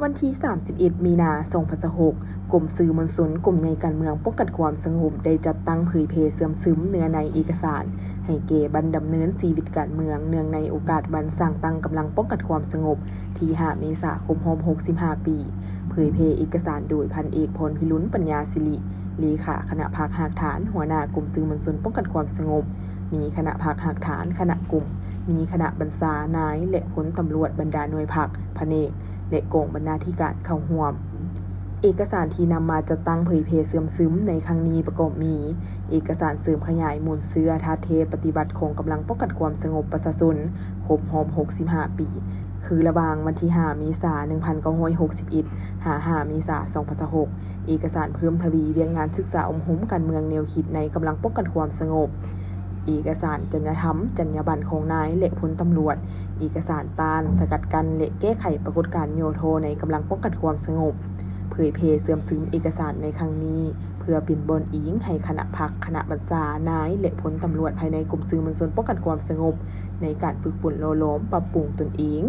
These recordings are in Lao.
ວັນທີສາມສິບເອັດ ມີນາ ສອງພັນຊາວຫົກ, ກົມສື່ມວນຊົນ ກົມໃຫຍ່ການເມືອງປ້ອງກັນຄວາມສະຫງົບ ໄດ້ຈັດຕັ້ງເຜີຍແຜ່ເຊື່ອມຊຶມເນື້ອໃນເອກະສານ ໃຫ້ແກ່ບັນດຳເນີນຊີວິດການເມືອງ ເນື່ອງໃນໂອກາດວັນສ້າງຕັ້ງກຳລັງປ້ອງກັນຄວາມສະຫງົບ ທີຫ້າ ເມສາ ຄົບຮອບ ຫົກສິບຫ້າ ປີ. ເຜີຍແຜ່ເອກະສານໂດຍ ພັນເອກ ພອນພິລຸນ ປັນຍາສິລິ, ເລຂາຄະນະພັກຮາກຖານ, ຫົວໜ້າກົມສື່ມວນຊົນປ້ອງກັນຄວາມສະຫງົບ, ມີຄະນະພັກຮາກຖານ, ຄະນະກົມ, ມີຄະນະບັນຊາ, ນາຍ ແລະ ພົນຕຳຫຼວດ, ບັນດາໜ່ວຍພັກ, ພະແນກ ແລະ ກອງບັນນາທິການເຂົ້າຮ່ວມ. ເອກະສານທີ່ນຳມາຈັດຕັ້ງເຜີຍແຜ່ເຊື່ອມຊຶມໃນຄັ້ງນີ້ປະກອບມີ ເອກະສານເສີມຂະຫຍາຍມູນເຊື້ອທາດແທ້ປະຕິບັດຂອງກຳລັງປ້ອງກັນຄວາມສະຫງົບປະຊາຊົນ ຄົບຮອບ ຫົກສິບຫ້າ ປີ ຄືລະຫວ່າງວັນທີຫ້າ ເມສາ ໜຶ່ງພັນເກົ້າຮ້ອຍຫົກສິບເອັດ ຫາ ຫ້າ ເມສາ ສອງພັນຊາວຫົກ, ເອກະສານເພີ່ມທະວີວຽກງານສຶກສາອົບຮົມການເມືອງແນວຄິດໃນກຳລັງປ້ອງກັນຄວາມສະຫງົບ, ເອກະສານຈັນຍະທຳ, ຈັນຍາບັນຂອງນາຍ ແລະ ພົນຕຳຫຼວດ, ເອກະສານຕ້ານ, ສະກັດກັ້ນ ແລະ ແກ້ໄຂປາກົດການຫຍໍ້ທໍ້ໃນກຳລັງປ້ອງກັນຄວາມສະຫງົບ. ເຜີຍແຜ່ເຊື່ອມຊຶມເອກະສານໃນຄັ້ງນີ້ ເພື່ອເປັນບ່ອນອີງໃຫ້ຄະນະພັກ, ຄະນະບັນຊາ, ນາຍ ແລະ ພົນຕຳຫຼວດພາຍໃນກົມສື່ມວນຊົນປ້ອງກັນຄວາມສະຫງົບ ໃນການຝຶກຝົນຫຼໍ່ຫຼອມປັບປຸງຕົນເອງ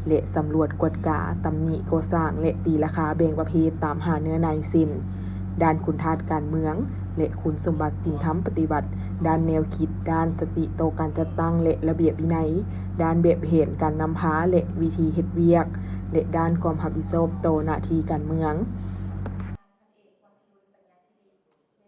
ແລະ ສຳຫຼວດກວດກາ, ຕຳໜິກໍ່ສ້າງ ແລະ ຕີລາຄາແບ່ງປະເພດຕາມຫ້າເນື້ອໃນ ເຊັ່ນ ດ້ານຄຸນທາດການເມືອງ ແລະ ຄຸນສົມບັດສິນທຳປະຕິວັດ, ດ້ານແນວຄິດ, ດ້ານສະຕິຕໍ່ການຈັດຕັ້ງ ແລະ ລະບຽບວິໄນ, ດ້ານແບບແຜນການນຳພາ ແລະ ວິທີເຮັດວຽກ ແລະ ດ້ານຄວາມຮັບຜິດຊອບຕໍ່ໜ້າທີ່ການເມືອງ.